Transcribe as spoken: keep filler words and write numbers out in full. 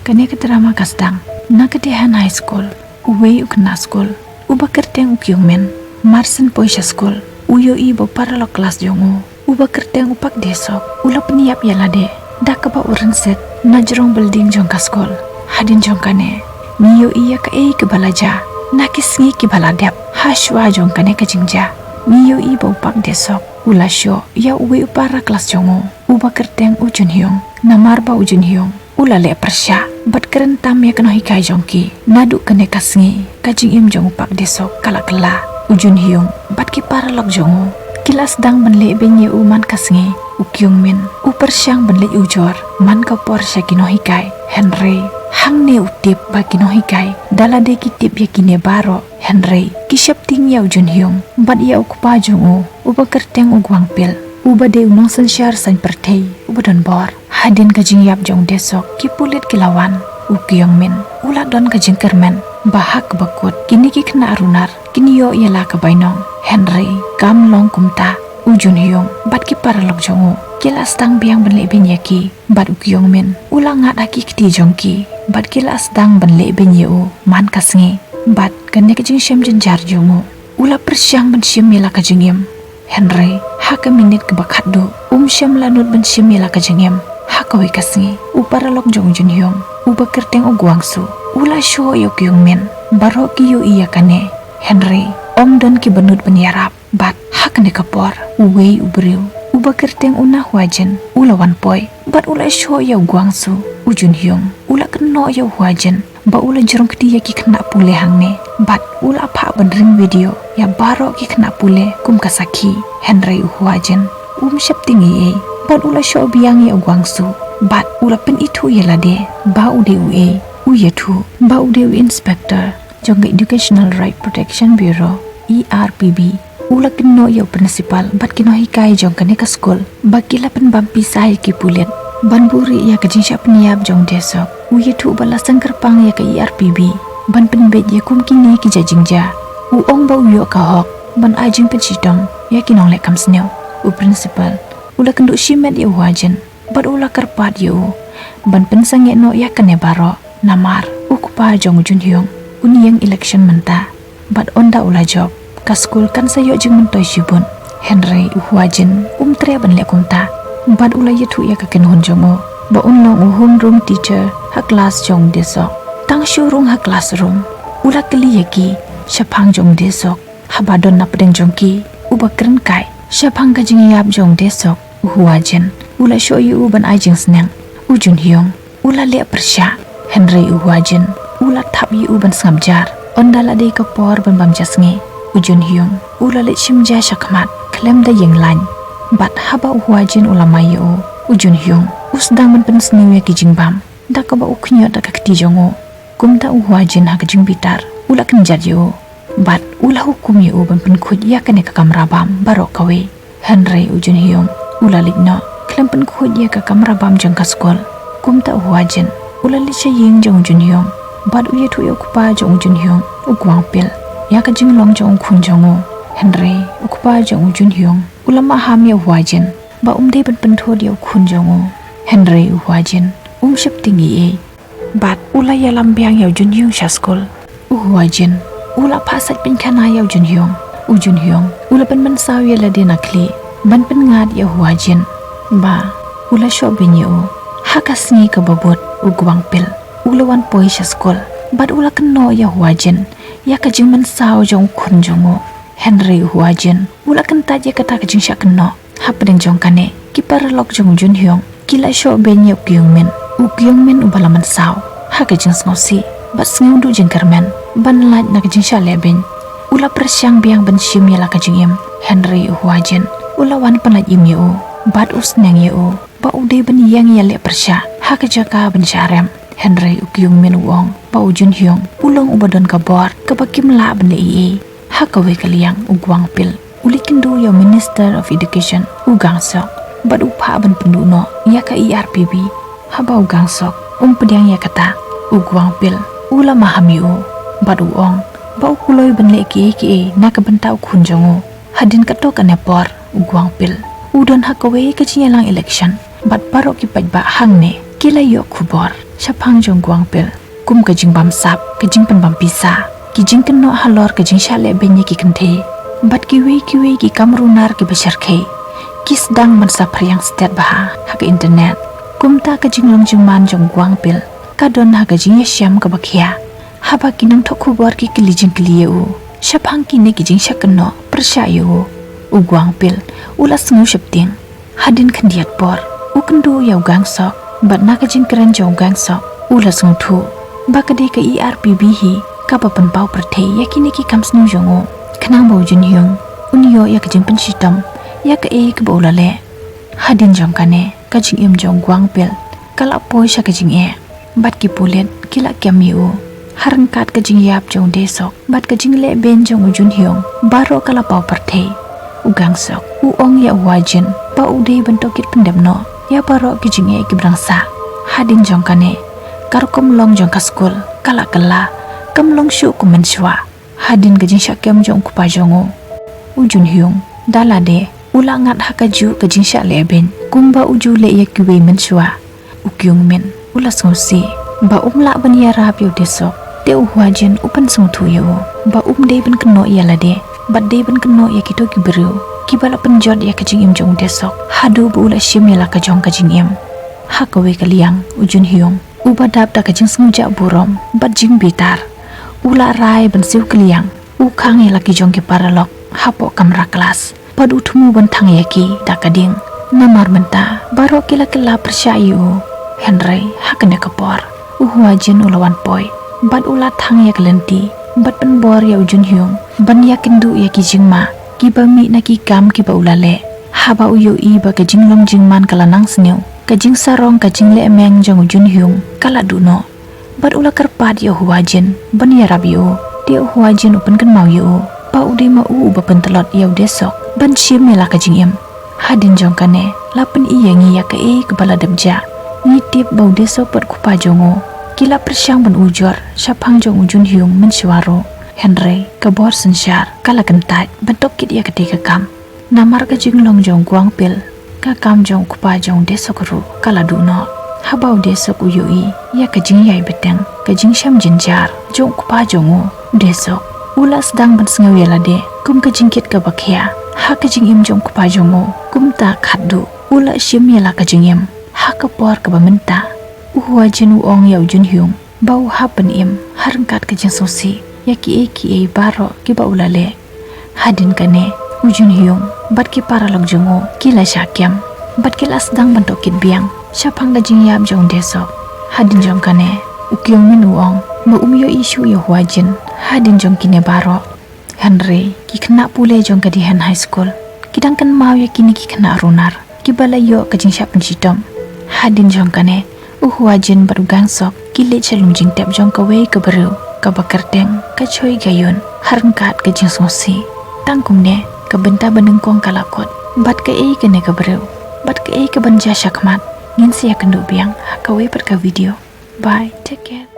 Kane ka drama ka sdang na ka Dehan High School. Uwei u khynnah skul uba kyrteng u Kyung Min, mar shen poi sha skul, u ïohi ba u paralok klas jong u uba kyrteng u Pak Dae Sok u la pynïap ïa lade da kaba u rynsied na jrong building jong ka skul. Hadien jong kane, ngi ïohi ïa kaei kaba la jia na ki sngi kiba la dep. Hashwa jong kane ka jingjia, ngi ïohi ba u Pak Dae Sok u la shoh ïa uwei u para klas jong u uba kyrteng u Jun Hyung, namar ba u Jun Hyung u la leh pyrshah bad kren tam ïa ka nonghikai jong ki. Naduh kane ka sngi, ka jingim jong u Pak Dae Sok ka la kylla. U Jun Hyung bad ki paralok jong u ki la sdang ban lehbeiñ ïa u man ka sngi. U Kyung Min u pyrshang ban leit ujor man ka por sha ki nonghikai, hynrei hangne u tip ba ki nonghikai da lade ki tip ïa kine baroh, hynrei ki sheptieng ïa u Jun Hyung bad ïa u kpa jong u uba kyrteng u Gwang Pil, uba dei u nongsynshar saiñ pyrthei uba don bor. Hadien ka jingïap jong u Dae Sok, ki pulit ki la wan. U Kyung Min u la don ka jingkyrmen ba ha kaba kut kine ki khynnah runar kin ïoh ïa la ka bainong, hynrei kam long kumta. U Jun Hyung bad ki paralok jong u ki la sdang biang ban lehbeiñ ïa ki, bad u Kyung Min u la ngat ha ki kti jong ki bad ki la sdang ban lehbeiñ ïa u man ka sngi. Bad kane ka jingshem jynjar jong u, u la pyrshang ban shim ïa la ka jingim, hynrei ha ka minit kaba khatduh um shym la nud ban shim ïa la ka jingim. Ha kawei ka sngi, u paralok jong u Jun Hyung uba kyrteng u Gwang Su u la shoh ïa u Kyung Min. Baroh ki ïohi ïa kane, hynrei ym don kiba nud ban ïarap. Bad ha kane ka por, uwei u briew uba kyrteng u Na Hwa Jin u la wan poi bad u la shoh ïa u Gwang Su. U Jun Hyung u la kynnoh ïa u Hwa Jin ba u la jrong kti ïa ki khynnah pule hangne bad u la phah ban ring video ïa baroh ki khynnah pule kum ka sakhi, hynrei u Hwa Jin um sheptieng ei ei bad u la shoh biang ïa u Gwang Su bad u la pynithuh ïa lade ba u dei uei. U ïathuh ba u dei u inspector jong ka Educational Right Protection Bureau, E R P B. U la kynnoh ïa u principal bad ki nonghikai jong kane ka skul ba ki la pynbam pisa ïa ki pulit ban buhrieh ïa ka jingshah pynïap jong u Dae Sok. U ïathuh ba la seng kyrpang ïa ka E R P B ban pynbeit ïa kum kine ki jait jingjia. U ong ba u ïoh ka hok ban ai jingpynshitom ïa ki nongleh kam sniew. U principal u la kynduh shimet ïa u Hwa Jin bad u la kyrpad ïa u ban pynsangeh noh ïa kane baroh, namar u kpa jong u Jun Hyung un ïeng election mynta bad ynda u la jop, ka skul kan sa ïoh jingmyntoi shibun. Hynrei u Hwa Jin um treh ban leh kumta bad u la ïathuh ïa ka kynhun jong u ba un long u homeroom teacher ha klas jong u Dae Sok. Tang shu rung ha classroom, u la kylli ïa ki shaphang jong u Dae Sok. Haba don na pdeng jong ki uba kren kai shaphang ka jingïap jong u Dae Sok, u Hwa Jin u la shoh ïa u ban ai jingsneng. U Jun Hyung u la leh pyrshah, hynrei u Hwa Jin u la thap ïa u ban sngap jar. Ynda la dei ka por ban bam ja sngi, u Jun Hyung u la leit shim ja shakhmat khlem da ïeng lain. Bad haba u Hwa Jin u la mai ïa u, u Jun Hyung u sdang ban pynsniew ïa ki jingbam da kaba u khñiot da ka kti jong u. Kumta u Hwa Jin ha ka jingbitar u la kynjat ïa u bad u la hukum ïa u ban pynkhuid ïa kane ka kamra bam baroh kawei. Hynrei u Jun Hyung u la leit noh khlem pynkhuid ïa ka kamra bam jong ka skul. Kumta u Hwa Jin u la leit sha ïing jong u Jun Hyung bad u ïathuh ïa u kpa jong u Jun Hyung, u Gwang Pil, ïa ka jinglong jong u khun jong u. Hynrei u kpa jong u Jun Hyung u la maham ïa u Hwa Jin ba um dei ban pynthut ïa u khun jong u. Hynrei u Hwa Jin um sheptieng ei ei bad u la ïalam biang ïa u Jun Hyung sha skul. U Hwa Jin u la phah sait pynkhana ïa u Jun Hyung. U Jun Hyung u la pynmynsaw ïa lade na khlieh ban pynngat ïa u Hwa Jin ba u la shoh beiñ ïa u. Ha ka sngi kaba bud, u Gwang Pil u la wan poi sha skul bad u la kynnoh ïa u Hwa Jin ïa ka jingmynsaw jong u khun jong u. Hynrei u Hwa Jin u la kyntait ïa kata ka jingshah kynnoh. Hapdeng jong kane, ki paralok jong u Jun Hyung ki la shoh beiñ ïa u Kyung Min. U Kyung Min uba la mynsaw ha ka jingsngewsih bad sngewduh jingkyrmen ban lait na ka jingshah lehbeiñ, u la pyrshang biang ban shim ïa la ka jingim. Hynrei u Hwa Jin u la wan pynlait im ïa u bad u sneng ïa u ba u dei ban ïeng ïaleh pyrshah ha ka jaka ban shah rem. Hynrei u Kyung Min u ong ba u Jun Hyung u long uba don ka bor kaba kim lah ban leh ei ei. Ha kawei ka liang, u Gwang Pil u leit kynduh ïa u Minister of Education, u Gang Sok, bad u phah ban pynduh noh ïa ka E R P B. Haba u Gang Sok um pdiang ïa kata, u Gwang Pil u la maham ïa u bad u ong ba u kloi ban leh kiei kiei na ka bynta u khun jong u. Hadien katto katne por, u Gwang Pil u don ha kawei ka jingïalang election bad baroh ki paidbah hangne ki la ïoh khubor shaphang jong u Gwangpil kum ka jingbamsap, ka jingpynbam pisa, ki jingkynnoh halor ka jingshah lehbeiñ ïa ki kynthei bad kiwei kiwei ki kam runar kiba shyrkhei ki sdang ban saphriang stet bha ha ka internet. Kumta ka jinglong jingman jong u Gwangpil ka don ha ka jingïashem kaba khia haba ki nongthoh khubor ki kylli jingkylli ïa u shaphang kine ki jingshah kynnoh pyrshah ïa u. U Gwangpil u la sngew sheptieng. Hadien khyndiat por u kynduh ïa u Gangsok bad na ka jingkren jong u Gangsok u la sngewthuh ba ka dei ka E R P B hi kaba pynpaw pyrthei ïa kine ki kam sniew jong u, khnang ba u Junhyung un ïoh ïa ka jingpynshitom ïa kaei kaba u la leh. Hadien jong kane ka jingim jong u Gwangpil ka la poi sha ka jingeh bad ki pulit ki la kem ïa u. Ha ryngkat ka jingïap jong u Daesok bad ka jinglehbeiñ jong u Junhyung, baroh ka la paw pyrthei. U Gangsok u ong ïa u Hwajin ba u dei ban tohkit pyndep noh ïa baroh ki jingeh kiba dang sah. Hadien jong kane ka rukom long jong ka skul ka la kylla, kam long shuh kum mynshuwa. Hadien ka jingshah kem jong u kpa jong u, u Junhyung da lade u la ngat ha kajuh ka jingshah lehbeiñ kumba u ju leh ïa kiwei mynshuwa. U Kyungmin u la sngewsih ba um lah ban ïarap ïa u Daesok, te u Hwajin u pynsngewthuh ïa u ba um dei ban kynnoh ïa lade bad dei ban kynnoh ïa kito ki briew kiba la pynjot ïa ka jingim jong u Daesok haduh ba u la shim ïa la ka jong ka jingim. Ha kawei ka liang u Junhyung uba dap da ka jingsngewjah burom bad jingbitar u la rai ban siew kylliang. U khang ïa la ki jong ki paralok hapoh kamra klas bad u thmu ban thang ïa ki da ka ding. Namar mynta baroh ki la kylla pyrshah ïa u. Hynrei ha kane ka por u Hwajin u la wan poi bad u la thang ïa ka lynti bad pynbor ïa u Junhyung ban ïakynduh ïa ki jingma kiba mih na ki kam kiba u la leh. Haba u ïohi ba ka jinglong jingman ka la nang sniew, ka jingsarong ka jinglehmeng jong u Junhyung ka la duh noh. Bad u la kyrpad ïa u Hwajin ban ïarap ïa u, te u Hwajin u pynkynmaw ïa u ba u dei ma u uba pyntlot ïa u Daesok ban shim ïa la ka jingim. Hadien jong kane la pyni ïa ngi ïa kaei kaba la dep jia. Ngi tip ba u Daesok bad u kpa jong u ki la pyrshang ban ujor shaphang jong u Junhyung mynshuwa ruh. Hynrei ka bor synshar ka la kyntait ban tohkit ïa katei ka kam. Namar ka jinglong jong u Gwangpil, ka kam jong u kpa jong u Daesok ruh ka la duh noh. Haba u Daesok u ïohi ïa ka jingïai bteng, ka jingshem jynjar jong u kpa jong u, u Daesok u la sdang ban sngew ïa lade kum ka jingkit kaba khia ha ka jingim jong u kpa jong u. Kumta khatduh u la shim ïa la ka jingim. Ha ka por kaba mynta u Hwajin u ong ïa u Junhyung ba u hap ban im ha ryngkat ka jingsngewsih ïa kiei kiei baroh kiba u la leh. Hadien kane u Junhyung bad ki paralok jong u ki la shah kem bad ki la sdang ban tohkit biang shaphang ka jingïap jong u Daesok. Hadien jong kane u Kyungmin u ong ba um ïohi shuh ïa u Hwajin hadien jong kine baroh. Hynrei ki khynnah pule jong ka Dihen High School ki dang kynmaw ïa kine ki khynnah runar kiba la ïoh ka jingshah pynshitom. Hadien jong kane u Hwajin bad u Gangsok ki leit sha lum jingtep jong kawei ka briew kaba kyrteng ka Choi Gayun. Ha ryngkat ka jingsngewsih, tang kumne ka bynta ba nyngkong ka la kut. Bad kaei kane ka briew, bad kaei kaban jia shakhmat, ngin sa ïakynduh biang ha kawei pat ka video. Bye, take care.